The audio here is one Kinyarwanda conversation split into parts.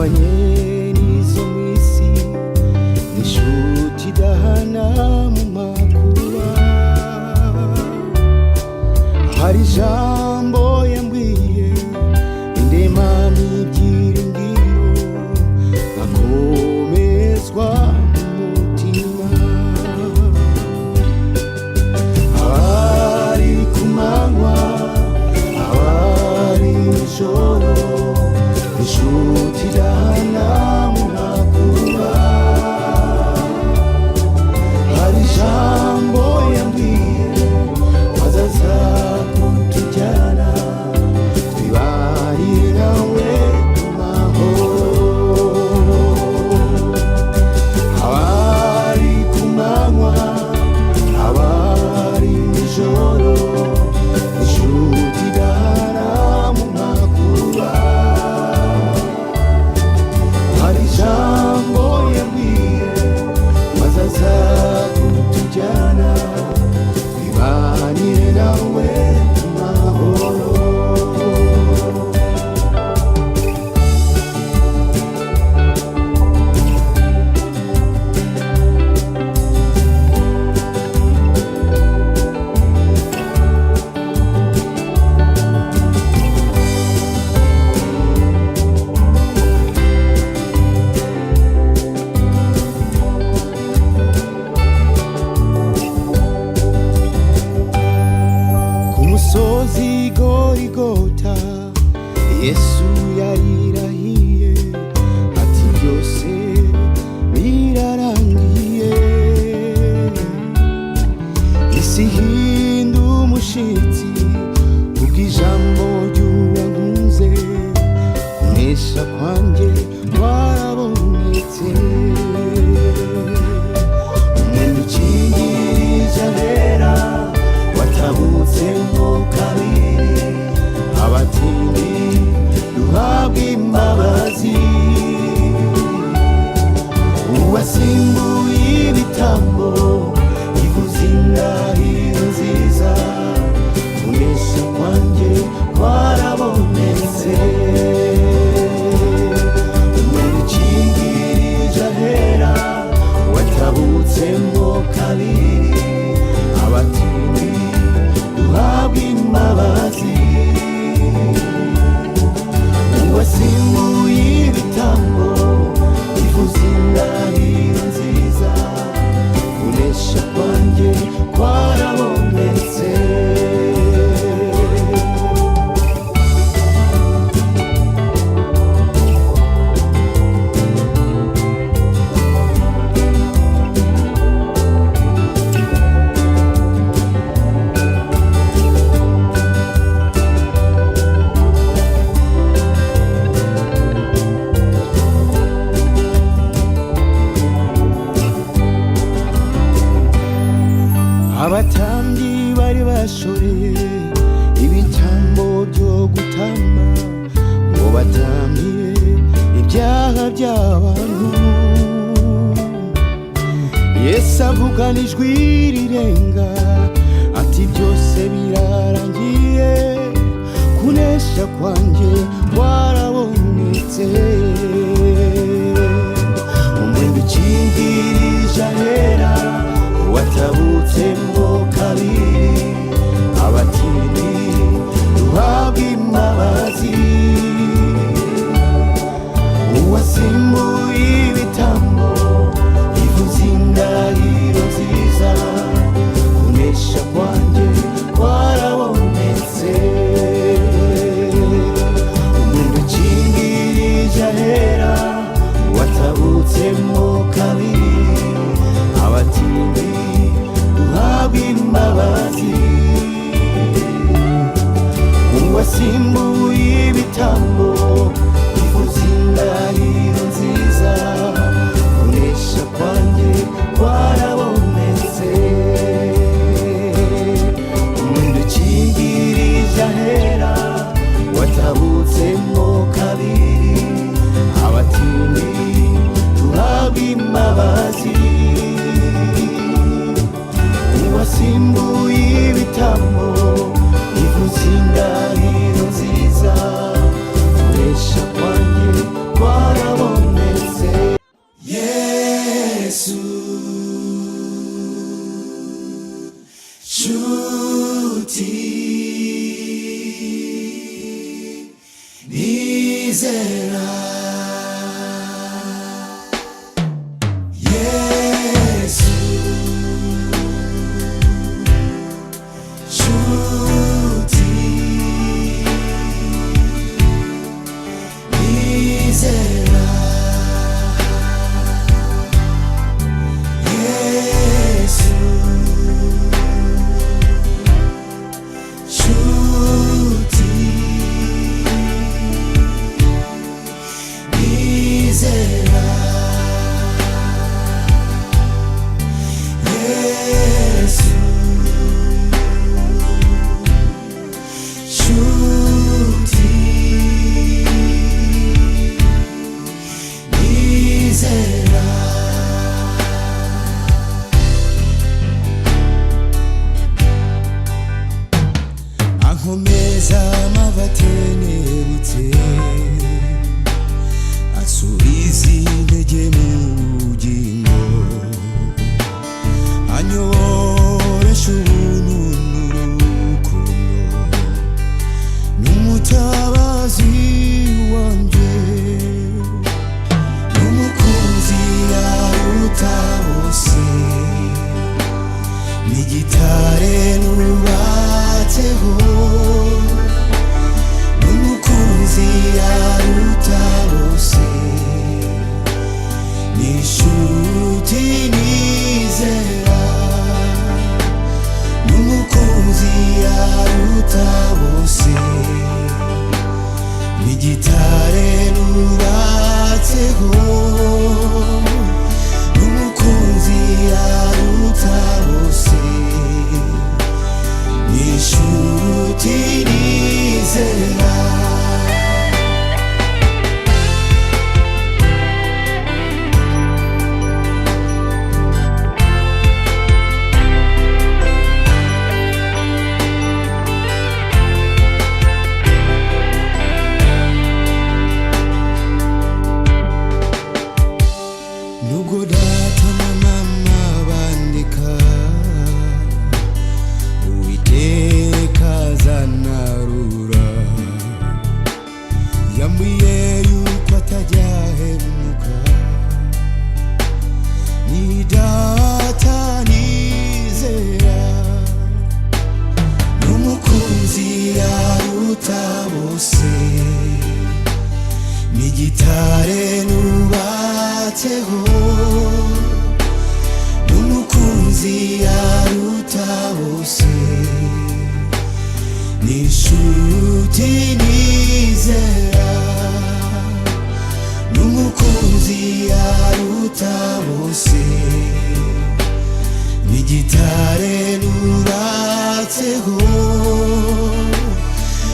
Itandukanye n'izo mu isi, n'inshuti idahana mu makuba. Hari ijambo yambwiye indema n'ibyiringiro, nkakomezwa mu mutima. Abari ku manywa, abari nijoro, inshuti idahana mu makuba. Hari ijambo yambwiye azaza kutujyana, twibarire nawe mu mahoro. Abari ku manywa, abari nijoro, inshuti idahana mu makuba. Hari ijambo yambwiye azaza kutujyana, twibanire nawe mu mahoro. Ku musozi Gorigota, Yesu yarirahiye ati: "Byose birarangiye." Isi ihinda umushitsi kubw'ijambo ry'uwankunze. Kunesha kwanjye kwarabonetse. Umwenda ukingirije ahera watabutsemo kabiri, abatindi duhabwa imbabazi. Uwasimbuye ibitambo ivuze indahiro nziza. Kunesha kwanjye kwarabonetse. Umwenda ukingirije ahera watabutsemo kabiri, abatindi duhabwa imbabazi. Uwasimbuye ibitambo ivuze indahiro nziza. Kunesha kwanjye kwarabonetse. Abatambyi bari bashoreye ibitambo byo gutamba ngo batambire ibyaha by'abantu. Yesu avugana ijwi rirenga ati: "Byose birarangiye." Kunesha kwanjye kwarabonetse. Umwenda ukingirije ahera watabutsemo kabiri, abatindi duhabwa imbabazi. Uwasimbuye ibitambo ivuze indahiro nziza. Kunesha kwanjye kwarabonetse. Umwenda ukingirije ahera watabutsemo kabiri, abatindi duhabwa imbabazi. Uwasimbuye ibitambo ivuze indahiro nziza. Kunesha kwanjye kwarabonetse. Umwenda ukingirije ahera watabutsemo kabiri, abatindi duhabwa imbabazi. Uwasimbuye ibitambo ivuze indahiro nziza. Nizera Yesu, nshuti nizera Yesu, nshuti nizera Yesu, nshuti nizera. Ankomeza amabatenebutse, asubiza intege mu bugingo, anyoresha ubuntu n'urukundo, n'umutabazi wanjye, n'umukunzi aruta bose, n'igitare nubatseho, n'umukunzi aruta bose, n'inshuti nizera, n'umukunzi aruta bose, n'igitare nubatseho, n'umukunzi aruta bose, n'inshuti nizera. Nubwo data na mama bandika, Uwiteka azanarura, yambwiye yuko atajya ahemuka, ni data nizera, n'umukunzi aruta bose, n'igitare nubatseho, n'umukunzi aruta bose, n'inshuti nizera, n'umukunzi aruta bose, n'igitare nubatseho,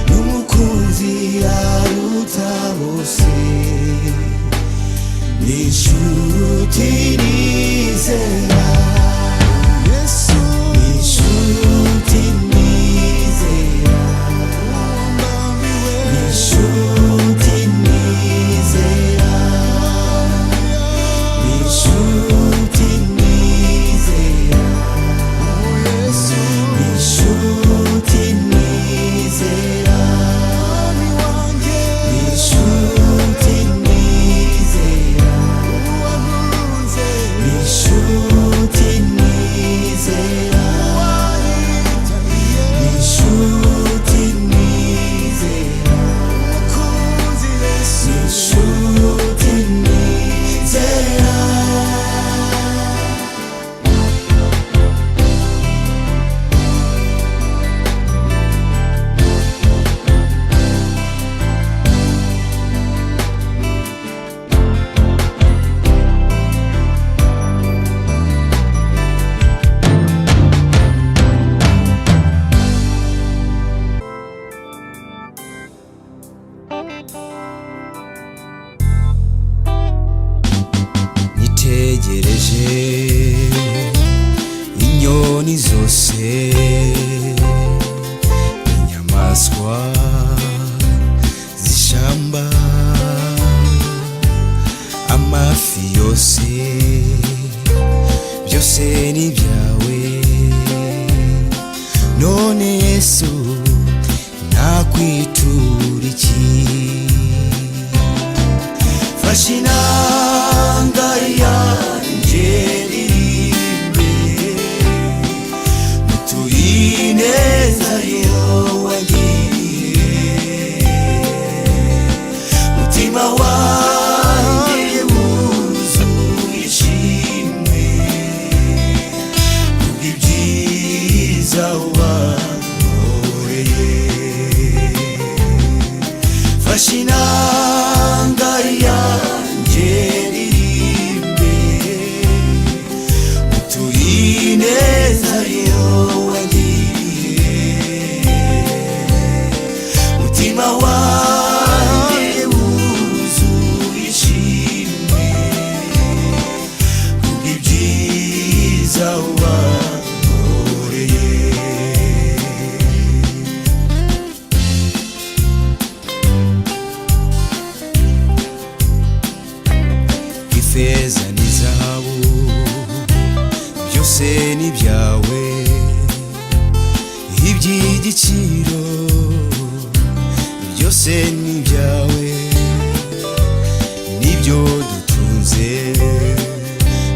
n'umukunzi aruta bose, n'inshuti nizera. Yesu, N'inshuti nizera, n'inshuti nizera, n'inshuti nizera, Yesu, n'inshuti nizera, Mwami wanjye, n'inshuti nizera, uwankunze, n'inshuti nizera, wahitaniye, n'inshuti nizera, umukunzi Yesu, n'inshuti nizera. Nitegereje inyoni zose, inyamaswa z'ishyamba, amafi yose, byose ni ibyawe. None Yesu, nakwitura iki? Fasha inanga yanjye ndirimbe, mutuye ineza yo wangiriye. Mutima wanjye wuzuye ishimwe kubw'ibyiza wankoreye. Fasha inanga yanjye ndirimbe, mutuye ineza yo wangiriye. Mutima wanjye wuzuye ishimwe kubw'ibyiza wankoreye. Ifeza n'izahabu byose ni ibyawe, iby'igiciro byose ni ibyawe, nibyo dutunze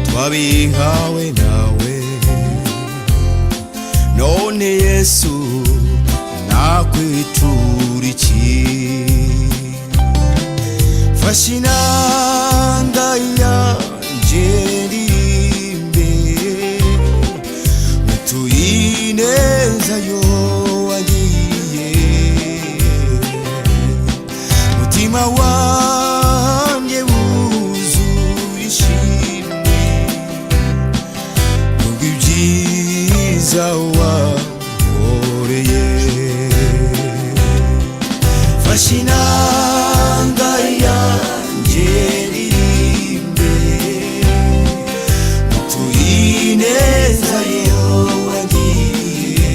twabihawe nawe. None Yesu, nakwitura iki? Fasha inanga yanjye ndirimbe, mutuye ineza yo wangiriye. Mutima wanjye wuzuye ishimwe kubw'ibyiza wankoreye. Fasha inanga yanjye ndirimbe, mutuye ineza yo wangiriye.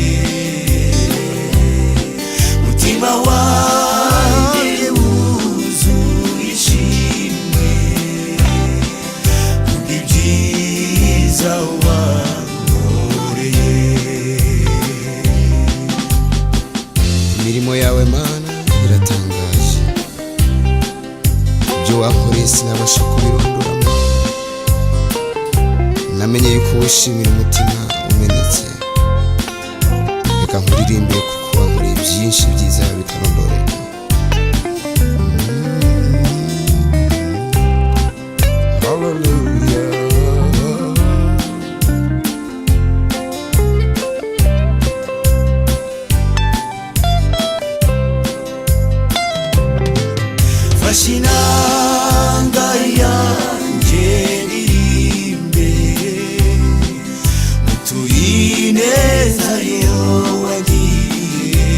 Mutima wanjye wuzuye ishimwe kubw'ibyiza wankoreye. Imirimo yawe Mana iratangaje, ibyo wakoreye sinabasha kubirondoramo. Namenye yuko wishimira umutima umenetse. Reka nkuririmbe kuko wankoreye byinshi byiza bitarondoreka. Hallelujah. Fasha inanga yanjye ndirimbe, mutuye ineza yo wangiriye.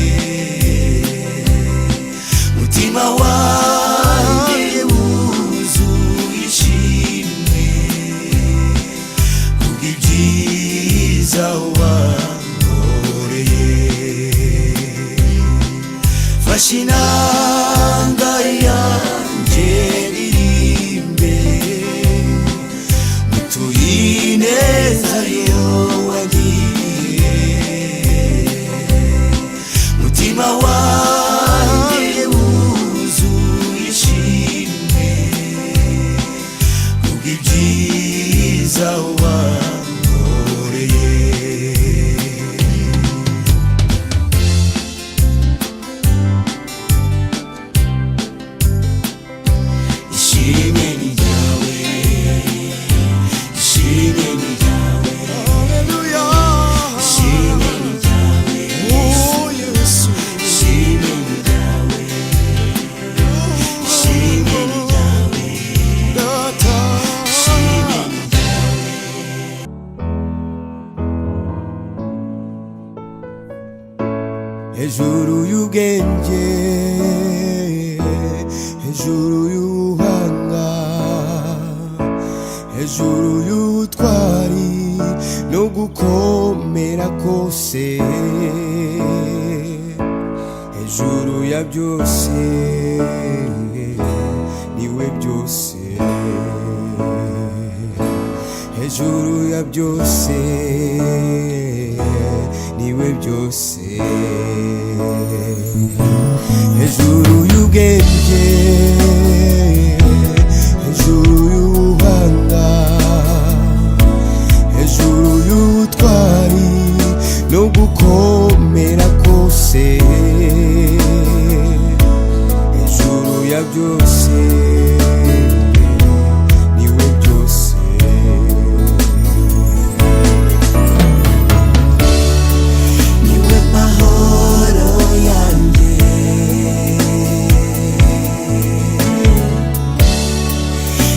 Mutima wanjye wuzuye ishimwe kubw'ibyiza wankoreye. Fasha inanga yanjye ndirimbe, mutuye ineza yo wangiriye. Mutima wanjye wuzuye ishimwe kubw'ibyiza wankoreye. Ishimwe ni ryawe, ishimwe ni ryawe, ishimwe ni ryawe, Oh, Yesu. ishimwe ni ryawe, ishimwe ni ryawe, Data. ishimwe ni ryawe. Hejuru y'ubwenge, hejuru y'ubuhanga, hejuru y'ubutwari no gukomera kose, hejuru ya byose, niwe byose, hejuru ya byose, niwe byose. Hejuru y'ubwenge, ya byose, niwe byose. Niwe mahoro yanjye,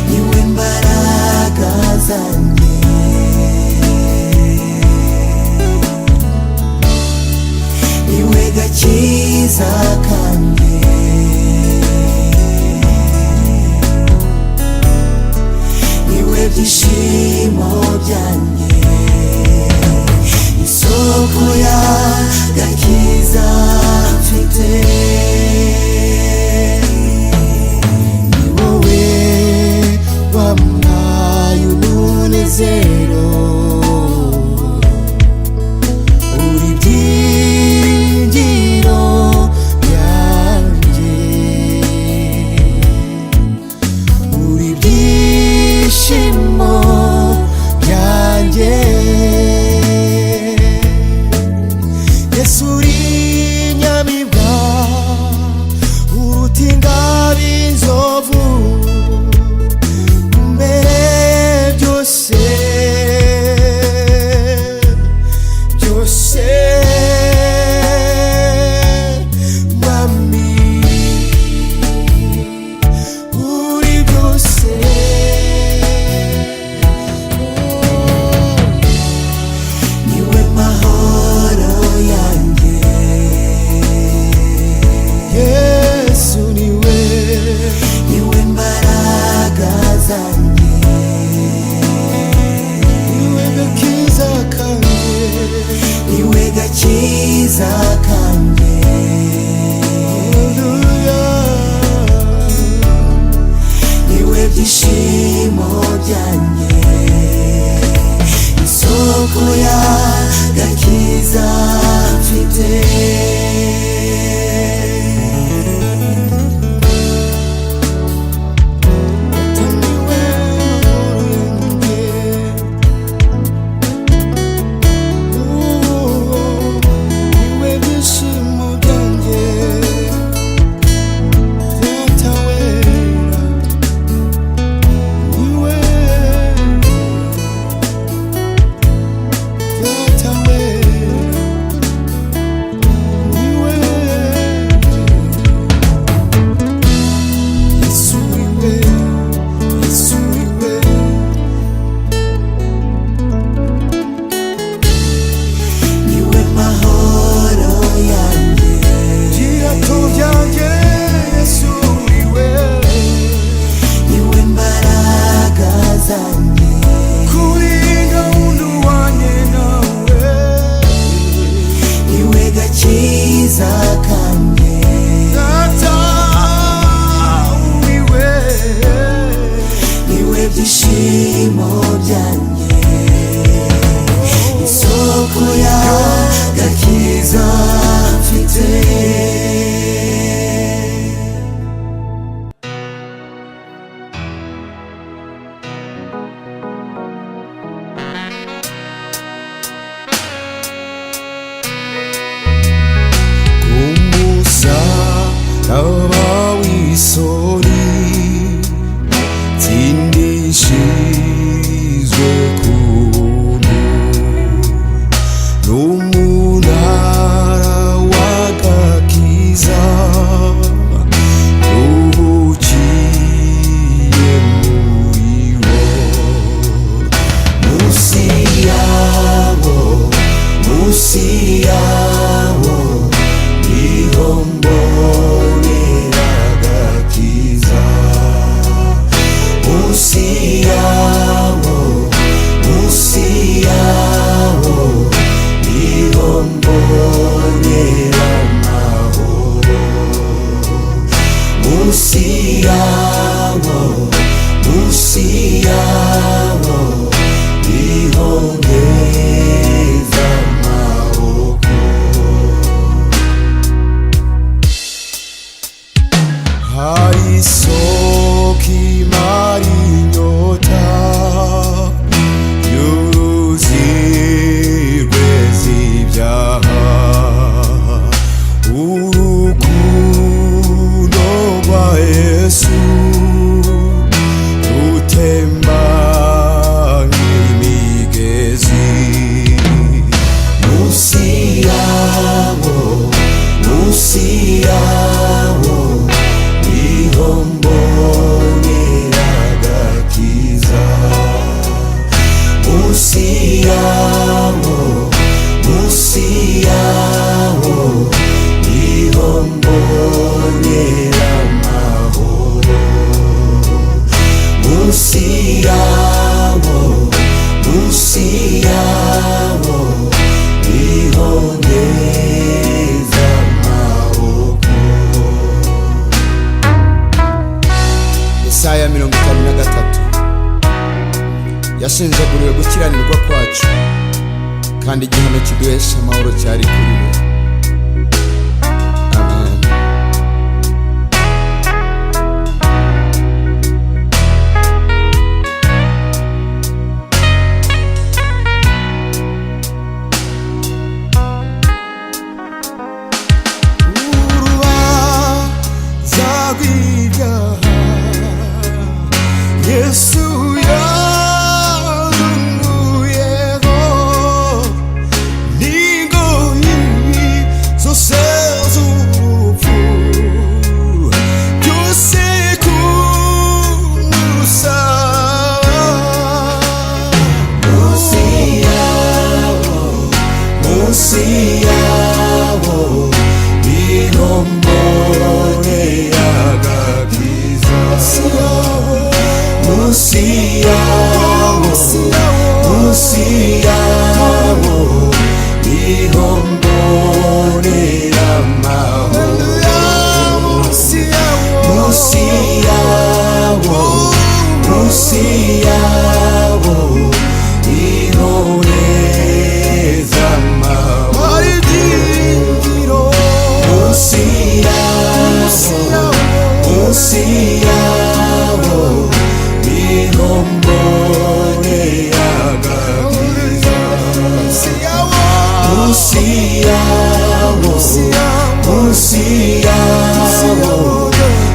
niwe mbaraga zanjye, niwe gakiza kanjye, niwe byishimo byanjye, isoko y'agakiza mfite. Ni wowe wampaye umunezero, uri byiringiro byanjye, uri byishimo byanjye. Yesu uri inyamibwa, uruta ingabi inzovu, mbere byose byose, Mwami uri byose. Niwe mahoro yanjye, Yesu niwe, niwe mbaraga zanjye, niwe gakiza kanjye, niwe gakiza kanjye, Hallelujah. niwe byishimo byanjye, isoko y'agakiza mfite. Niwe mahoro yanjye, niwe byishimo byanjye, Data wera, niwe Data wera, niwe Yesu, niwe Yesu, niwe. Niwe mahoro yanjye, Birato byanjye, Yesu niwe, niwe mbaraga zanjye, kuri gahunda wanjye nawe, niwe gakiza kanjye, Data niwe, niwe byishimo byanjye, isoko y'agakiza mfite. Kumusaraba w'isoni tsindishirizwe ku buntu n'umunara w'agakiza ruhukiye muri wo. Munsi yawo, munsi yawo, niho mbonera agakiza. Munsi yawo, munsi yawo, niho mbonera amahoro. Munsi yawo, munsi yawo, niho ngeza amaboko. Hari isoko imara inyota y'uruzi rweza ibyaha, urukundo rwa Yesu. Munsi yawo, munsi yawo, niho nteze amaboko. Yesaya 53: yashenjaguriwe gukiranirwa kwacu, kandi igihano kiduhesha amahoro cyari kuri we. Amen. Urubanza rw'ibyaha Yesu yarunguyeho, n'ingoyi zose z'urupfu, byose ku musaraba. Munsi yawo, munsi yawo, niho mbonera agakiza. Munsi yawo, munsi yawo, niho mbonera amahoro. Munsi yawo, Munsi yawo, munsi yawo, niho nteze amahoro. Hari ibyiringiro. Munsi yawo, munsi yawo, niho mbonera agakiza. Munsi yawo, Munsi yawo, munsi yawo,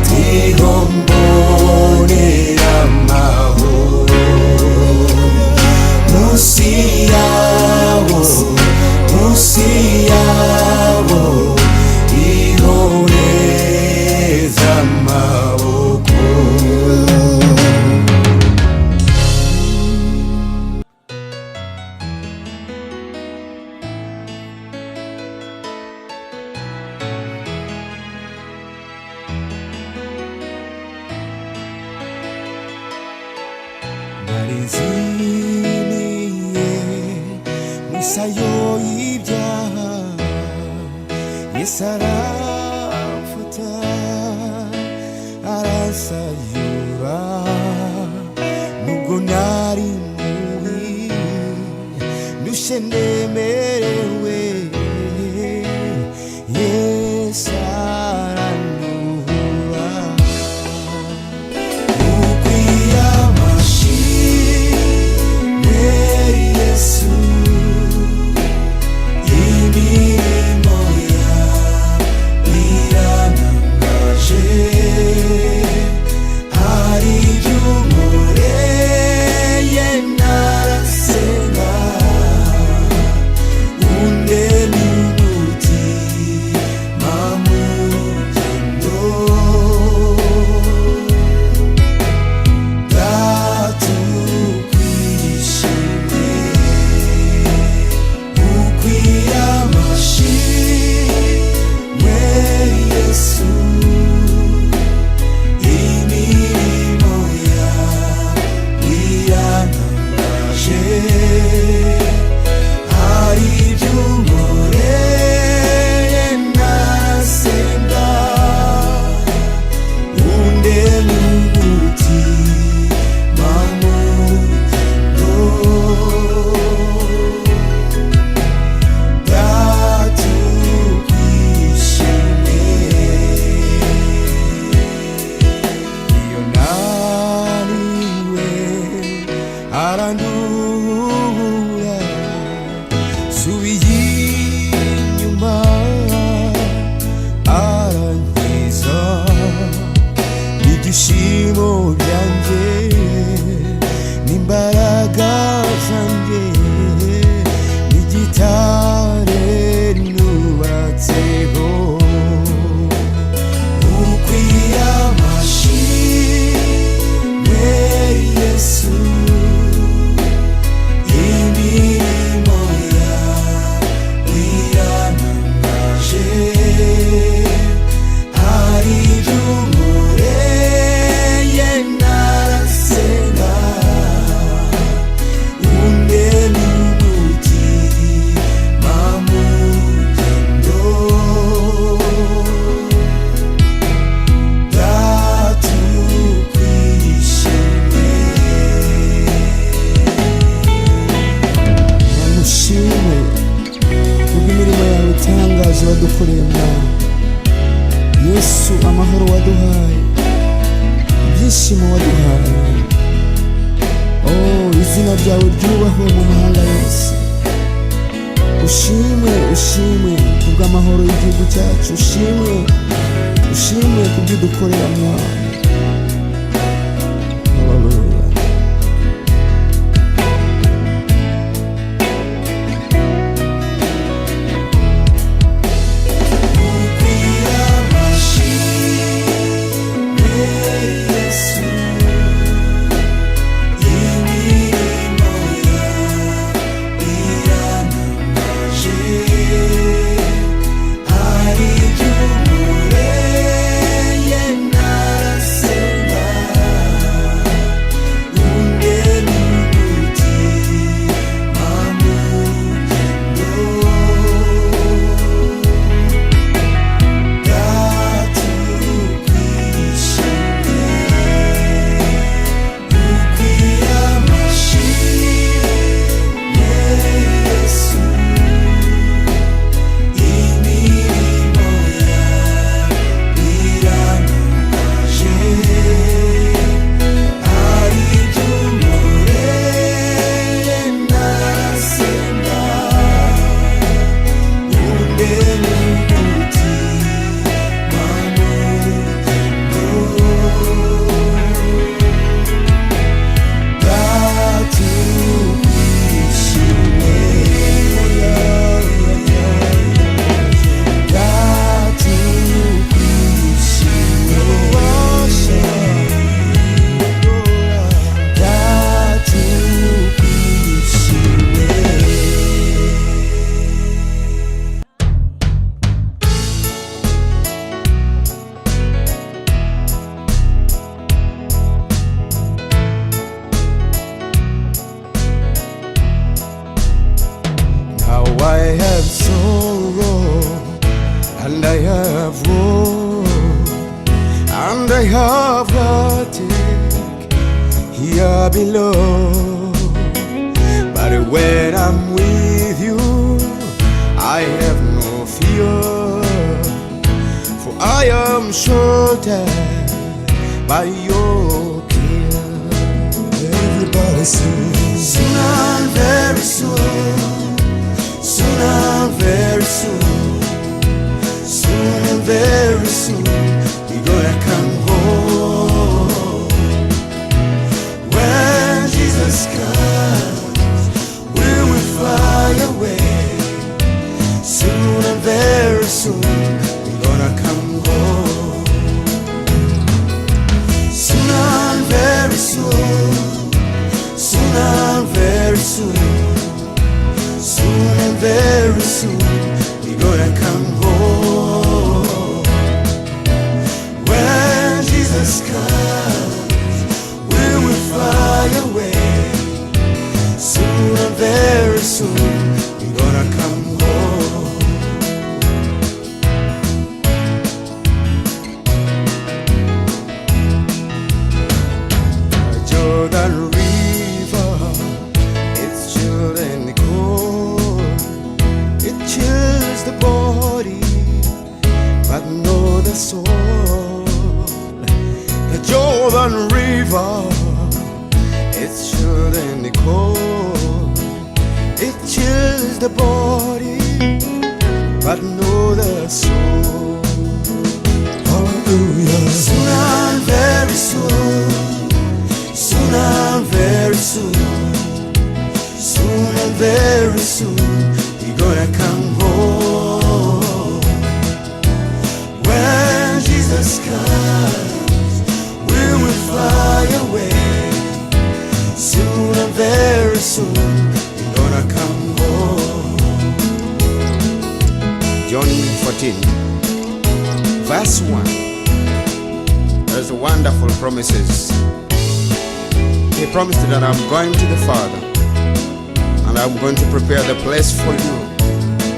niho mbonera amahoro. Munsi yawo, munsi yawo, niho nteze amaboko. Narizimiye mu isayo y'ibyaha, Yesu aramfata aransayura. Nubwo nari mubi, ndushye, ndemerewe, Yesu aranduhura. Ukwiye amashimwe Yesu, imirimo yawe irantangaje. Hari ibyo unkoreye narasenga, undemye umutima mu rugendo. Datukwishimye, ukwiye amashimwe Yesu, imirimo yawe irantangaje. Hari ibyo unkoreye narasenga, undemye umutima mu rugendo. Datukwishimye. Iyo naniwe arandura, subiye inyuma arankiza. Ibyishimo byanjye n'imbaraga zanjye n'igitare nubatseho. Ukwiye amashimwe Yesu, imirimo yawe irantangaje. Hari ibyo unkoreye. Kubw'ibyishimo waduhaye. Oh, izina ryawe ryubahwe mu mahanga yose. Ushimwe, ushimwe kubw'amahoro y'igihugu cyacu. Ushimwe, ushimwe kubyo udukorera, Mwana. Hallelujah. Ukwiye amashimwe, Yesu. Imirimo yawe irantangaje. Hari ibyo unkoreye narasenga, undema umutima mu rugendo. Data, ukwiye amashimwe, Yesu. Imirimo yawe irantangaje. Hari ibyo unkoreye narasenga, undema umutima mu rugendo. Data, ukwishimwe. Data, ukwishimwe. Data, ukwishimwe. Now I have sorrow and I have woe and I have heartache here below. But when I'm with you, I have no fear, for I am sheltered by your care. Everybody sings. Soon and very soon, soon and very soon, soon and very soon, we gonna come home. When Jesus comes, we will fly away. Soon and very soon, we gonna come home. Soon and very soon, soon and very soon, soon and very soon, we gonna come home. When Jesus comes, we will fly away. Soon and very soon, we gonna come home. Jordan River, it's chill and cold. It chills the body, but not the soul. The Jordan River, it's chill and cold. It chills the body, but not the soul. Hallelujah. Soon and very soon, soon and very soon, soon and very soon, we gonna come home. When Jesus comes, we will fly away. Soon and very soon, we gonna come home. John 14, verse 1. There's wonderful promises. He promised that I'm going to the Father and I'm going to prepare the place for you.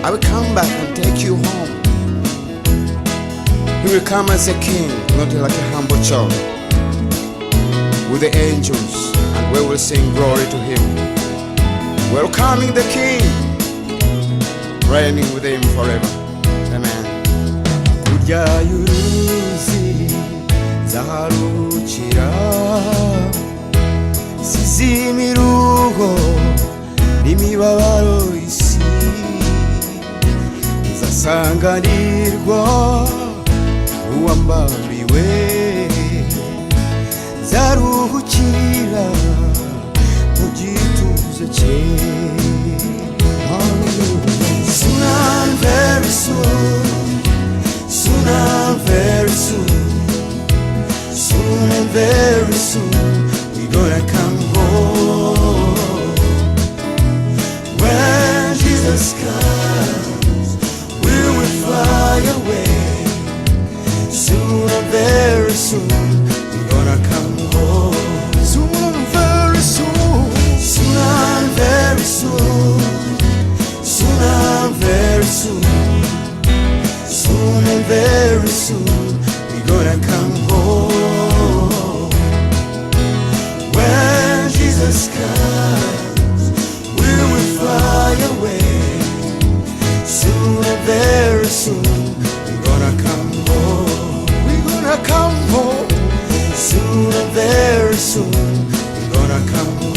I will come back and take you home. He will come as a king, not like a humble child, with the angels, and we will sing glory to him. Welcoming the King, reigning with him forever. Amen. Hakurya y'uruzi. Nzaharuhukira, nsize imiruho n'imibabaro isi. Nzasanganirwa uwambambiwe, nzaruhukira mu gituza cye. Soon and very soon, soon and very soon, soon and very soon, we gonna come home. When Jesus comes, we will fly away. Soon and very soon, we gonna come home. Soon and very soon. Soon and very soon, soon and very soon, soon and very soon, we gonna come home. When Jesus comes, we will fly away. Soon and very soon, we gonna come home. We gonna come home. Soon and very soon, we gonna come.